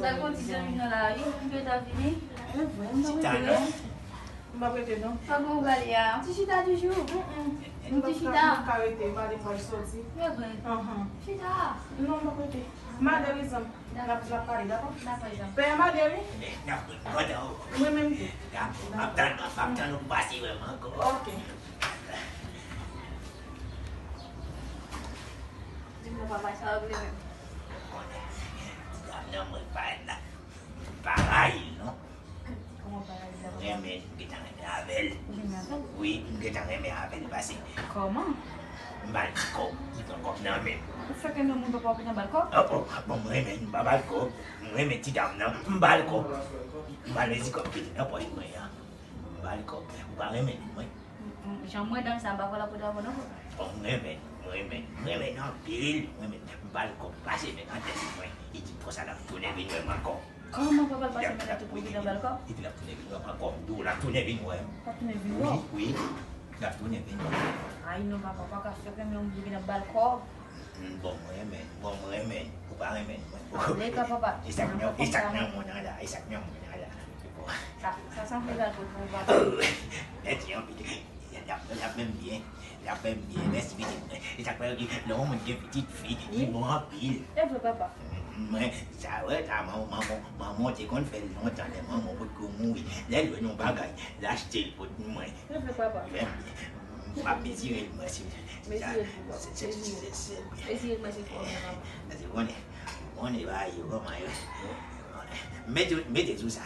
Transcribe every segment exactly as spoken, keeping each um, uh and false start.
Sa konn ti zanmi nan lari, m gentan vini. Ti Tana. M p ap rete non. Kòman w prale a? Ou ti chita toujou? Mm, mm. M p ap ka rete, m ale pral soti. Chita. Non, m p ap rete. Madan Rizan, n ap, n ap pale, dakò? Pè a Madan, wi. Mwen menm tou. M ap tann, m ap tann ou pase wè m ankò. Ok. Di m non, papa, sa w ap rele m? Konnen, ti dam nan mwen pa la. Pa rayi l non. Kòman pa rayi l la, papa? Renmen, m gentan renmen avè l. Ou renmen avè l? Wi, m gentan renmen avè l pase. Kòman? M ba l ti kòb, li pran kòb nan men m. Ou fèk renmen moun, papa, ou gentan ba l kòb? Oh, oh, bon, m renmen, m pa ba l kòb. M renmen ti dam nan, m ba l kòb. M ba l yon ti kòb ki te nan pòch mwen an. M ba l kòb. Ou pa renmen li, mwen? M, m, jan m wè dan sa, m pa kwè l ap rete avè w non, papa. Bon, m renmen, m renmen, m renmen anpil, m renmen. M ba l kòb pase men nan tèt mwen. Li di m konsa l ap tounen vin wè m ankò. Kòman papa l pase men nan tèt ou pou vin ba l kòb? Li di l ap tounen vin wè m ankò. M di w l ap tounen vin wè m. L ap tounen vin wè w? Wi, wi. L ap tounen vin wè m. Ay non, papa, w pa ka fèk renmen yon moun epi n ap ba l kòb. Mm, bon, mwen renmen, bon, mwen renmen. Ou pa renmen mwen. Lè ka papa. E sa k nan, e sa k nan moun nan la, e sa k nan moun nan la. Sa, sa sanble l al pot pou ou, papa. Mèsi anpil. L ap, l ap menm byen. L ap menm byen. Mèsi pitit mwen. E sa k fè yo di lè yon moun gen pitit fi, li bon anpil. E vre, papa. Mwen, sa wè, sa manman, manman, manman te konn fè l lontan, lè manman potko mouri. Lè l jwenn yon bagay, l achte l pot mwen. E vre, papa. Menm byen. M ap mezire l, mwen, si. Mezire l pou papa. Mezire l. Mezire l, mwen, si fò, mwen, papa. Paske konnen, konnen bagay yo kòman yo. Mete, mete sou sa.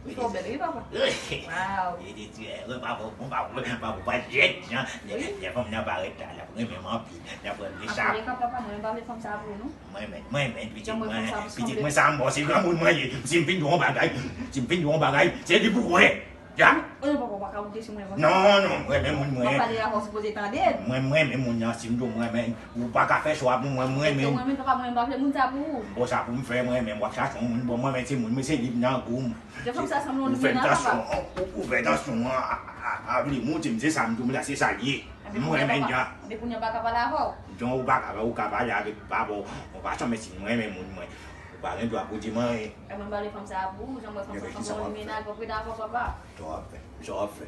Li fè w bèl, wi, papa. Wow. Li te di, eh, papa, bon, papa, papa, papa, jèt, jan, lè, lè fanm nan parèt la, l ap renmen m anpil, l ap renmen sa. Antouka, papa, mwen, m pa vle fanm sa pou ou, non. Mwen menm, mwen menm, pitit mwen, pitit mwen, sa m bon, se granmoun mwen ye. Si m fin di yon bagay, si m fin di yon bagay, se li pou kwè. Ya. Oh non, papa, w pa ka moute sou mwen konsa. Non, non, mwen menm moun mwen. M ap pale avè w, sipoze tande. Mwen, mwen menm moun nan, si m di w mwen menm, ou pa ka fè chwa pou mwen, mwen menm. Mwen menm, papa, mwen pa vle moun sa pou ou. Bon, sa pou m fè mwen menm, w ap chache yon moun, bon, mwen menm se moun, mwen se li nan gou m. Jan fanm sa sanble yon limena, papa. Ou fè tansyon, ou, ou fè tansyon an, a, a, a vle monte m, se sa m di w la, se sa l ye. Mwen menm jan. Depi kounye a m pa ka pale avè w. Jan ou pa ka, ou ka pale avèk papa w, ou pa chanmen si mwen menm moun mwen. Ou pa gen dwa pou di m anyen. E mwen m pa vle fanm sa a pou ou, jan m wè fanm sa sanble yon limena, l p ap rete avè w, papa. Sa w ap fè? Sa w ap fè?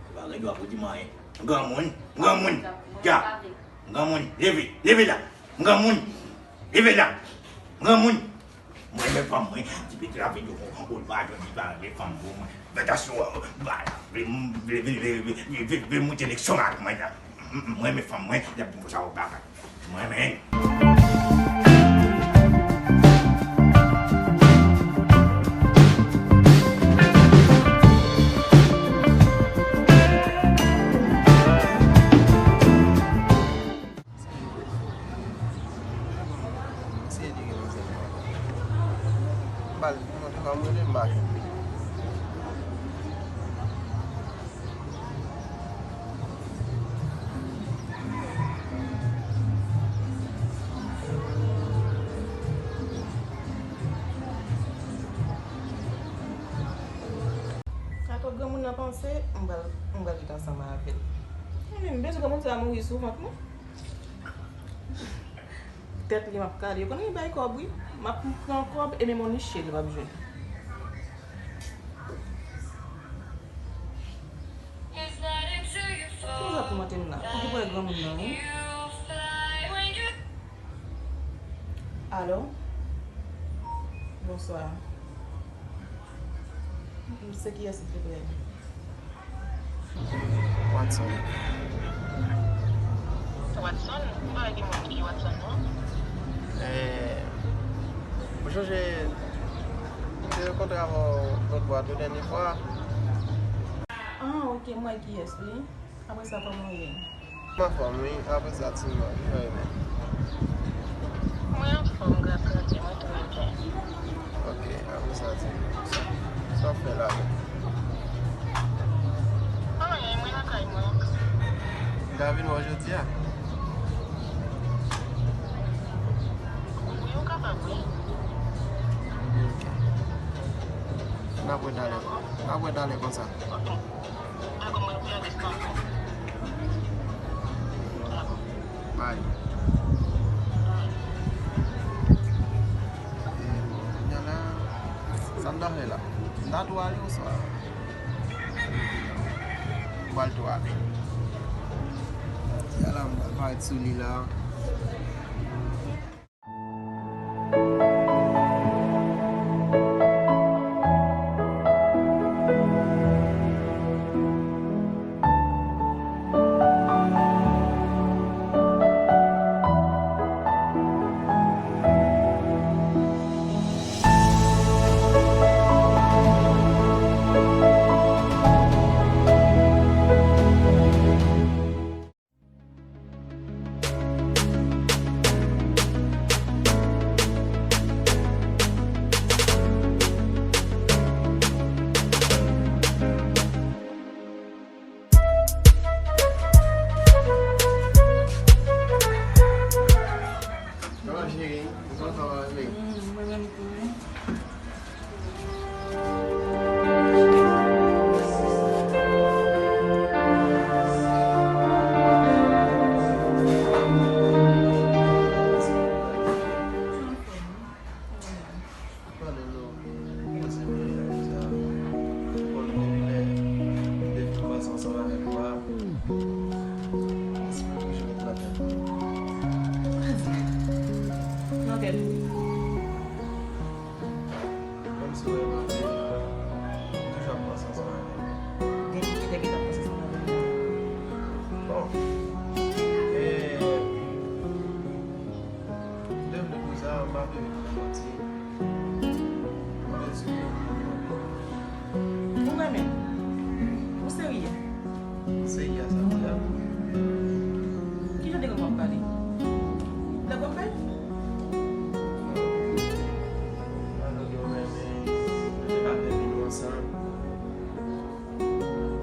Ou pa gen dwa pou di m anyen. Granmoun, granmoun, ya. Granmoun, leve, leve la. Granmoun, leve la. Granmoun. Mwen renmen fanm mwen. Ti pitit la vin di w, ou pa jwenn li pa renmen fanm pou mwen. Fè tansyon, ba, vle, vle, vle monte leksyon ak mwen la. Mwen renmen fanm mwen, depi pou sa ou pa ka. Mwen renmen. Eseye di gen manzè. Bal, mwen te ka mwen de mache. Atò granmoun nan panse, m pral, m pral ret ansanm avè l. Mwen menm, bezwen granmoun sa mouri sou vant mwen. Tèt li m ap kale. Yo konn li bay kòb, wi. M ap pran kòb e menm yon niche li p ap jwenn. Ki sa pou mante m la? Ou ki pral granmoun nan, wi. Alo? Bonswa. Se kiyès, silvouplè? Watson. Watson? M pa wè gen moun ki Watson, non. Eh, ou chonje, m te rankontre avè w lòt bò a tou dènye fwa? Ah, ok, m wè kiyès, wi. Apre sa, kòman w ye? M anfòm, wi. Apre sa, ti mwen, jan w ye menm? Mwen anfòm, gras Bondye, mwen tou byen. Ok, apre sa, ti mwen, sa, sa w fè la menm? Anyen, mwen lakay mwen. Ou ta vin wè w jodi a? Wi, ou kapab, wi. Ok. N ap wè talè. N ap wè talè konsa. Ok. Dakò, mwen ap fè yon deskanp. Dakò. Bay. Bay. E, bon, kounye a la, Nan fè la. M ta tou ale oswa. M pral tou ale. Ala m pral parèt sou li la. Kòman cheri? Ou kontan anvi? Mm, mwen menm tou wi. Pale non, poze mwen sa. Bon, depi lè, depi m pase ansanm avèk ou a, espri m toujou ret nan tèt mwen. Nan tèt ou? Menm si w remake, m toujou ap panse ansanm avèk ou. Depi kilè ke w t ap panse ansanm avèk mwen? Bon, e, m te vle di w sa, m pa vle vin fè manti. M vle di w ke m renmen w. Ou renmen m? Ou serye? Serye a sa m di a. Kijan de renmen w ap pale? Blòk w ap fè? Alò, nou renmen, nou te ka fè vi nou ansanm.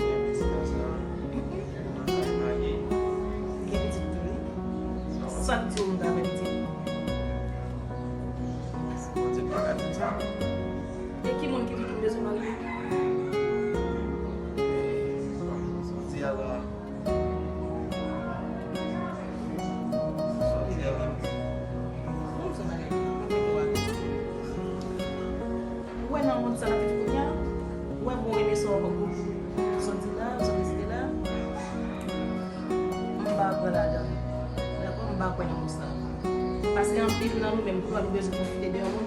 Gen pitit ansanm. Nou nan kay marye. Gen pitit tou wi. Sa k di w m ta fè pitit? Bondye pa ka di sa. E ki moun ki di w bezwen marye? Sa w di a la. Sa w di a la. Moun sa bagay ki mete w alèz. Ou wè nan mond sa n ap viv kounye a, ou wè bon renmen sa w sòti la, sòti la, m pa kwè ladan l. Dakò, m pa kwè nan mond sa. Paske anpil nan nou menm, tou, nou bezwen pwofite de yon moun.